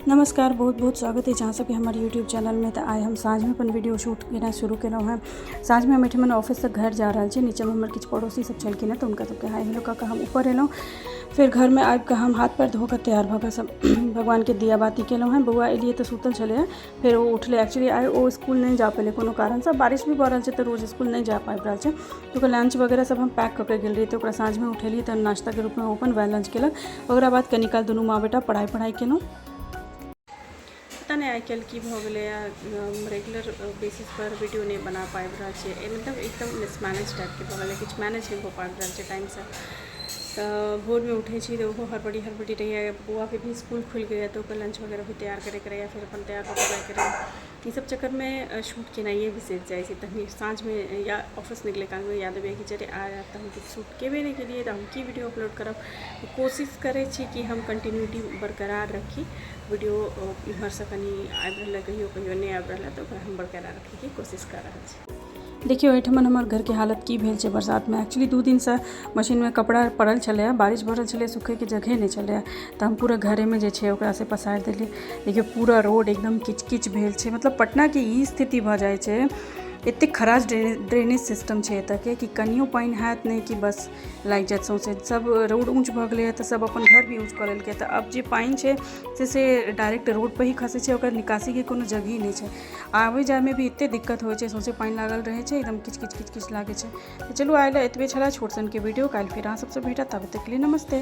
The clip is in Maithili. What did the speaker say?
नमस्कार, बहुत बहुत स्वागत अछि अहाँ सबके हमर यूट्यूब चैनलमे। तऽ आइ हम साँझमे अपन वीडियो शूट केनाइ शुरू केलहुँ हेँ। साँझमे हम एहिठमन ऑफिससँ घर जा रहल छी। नीचाँमे हमर किछु पड़ोसी सब छलखिन हेँ, तऽ हुनका सबके हाय हेलो कऽ कऽ हम ऊपर एलहुँ। फेर घरमे आबिकऽ हम हाथ पैर धो कऽ तैयार भऽ कऽ सब भगवानके दिया बाती केलहुँ हेँ। बौआ एलियै तऽ सुतल छलै, फेर ओ उठलै। एक्चुअली आइ ओ इसकुल नहि जा पेलै कोनो कारणसँ। बारिश भी भऽ रहल छै, तऽ रोज इसकुल नहि जा पाबि रहल छै। तऽ ओकर लंच वगैरह सब हम पैक कऽ के गेल रहियै, तऽ ओकरा साँझमे उठेलियै, तऽ नाश्ताके रूपमे ओ अपन वएह लंच केलक। ओकरा बाद कनी काल दुनू माँ बेटा पढ़ाइ पढ़ाइ केलहुँ। पता नहि आइ काल्हि की भऽ गेलैए, रेगुलर बेसिसपर वीडियो नहि बना पाबि रहल छियै। मतलब एकदम मिसमैनेज टाइपके भऽ गेलै, किछु मैनेज नहि भऽ पाबि रहल छै टाइमसँ। तऽ भोरमे उठै छी तऽ ओहो हड़बड़ी हड़बड़ी रहैए। बौआके भी इसकुल खुलि गेलैए, तऽ ओकर लंच वगैरह भी तैयार करैके रहैए, फेर अपन तैयार भऽ कऽ जाइके रहैए। ई सब चक्करमे शूट केनाइए बिसरि जाइ छी। तखनी साँझमे या ऑफिस निकलै कालमे याद अबैए कि अरे आइ तऽ हम किछु शूट केबे नहि केलियै, तऽ हम की वीडियो अपलोड करब? कोशिश करै छी कि हम कंटिन्यूटी बरकरार रखी। वीडियो इम्हरसँ कनि आबि रहल, कहियो कहियो नहि आबि रहल, तऽ ओकरा हम बरकरार रखैके कोशिश कऽ रहल छी। देखियौ, एहिठमन हमर घरके हालत की भेल छै बरसातमे। एक्चुअली 2 दिनसँ मशीनमे कपड़ा पड़ल छलैए, बारिश भऽ रहल छलै, सुखैके जगहे नहि छलैए, तऽ हम पूरा घरेमे जे छै ओकरा से पसारि देलियै। देखियौ, पूरा रोड एकदम किच किच भेल छै। मतलब पटनाके ई स्थिति भऽ जाइ छै, एतेक खराब ड्रेनेज सिस्टम छै एतऽके कि कनियो पानि हैत नहि कि बस लागि जायत सौँसे। सब रोड ऊँच भऽ गेलैए, तऽ सब अपन घर भी ऊँच कऽ लेलकै, तऽ आब जे पानि छै से डायरेक्ट रोडपर ही खसै छै। ओकर निकासीके कोनो जगहे नहि छै। आबै जाइमे भी एतेक दिक्कत होइ छै, सौँसे पानि लागल रहै छै, एकदम किच किच किच किच लागै छै। तऽ चलू, आइ लए एतबे छलए छोट सनके वीडियो। काल्हि फेर अहाँ सबसँ भेटत, तब तकके लिए नमस्ते।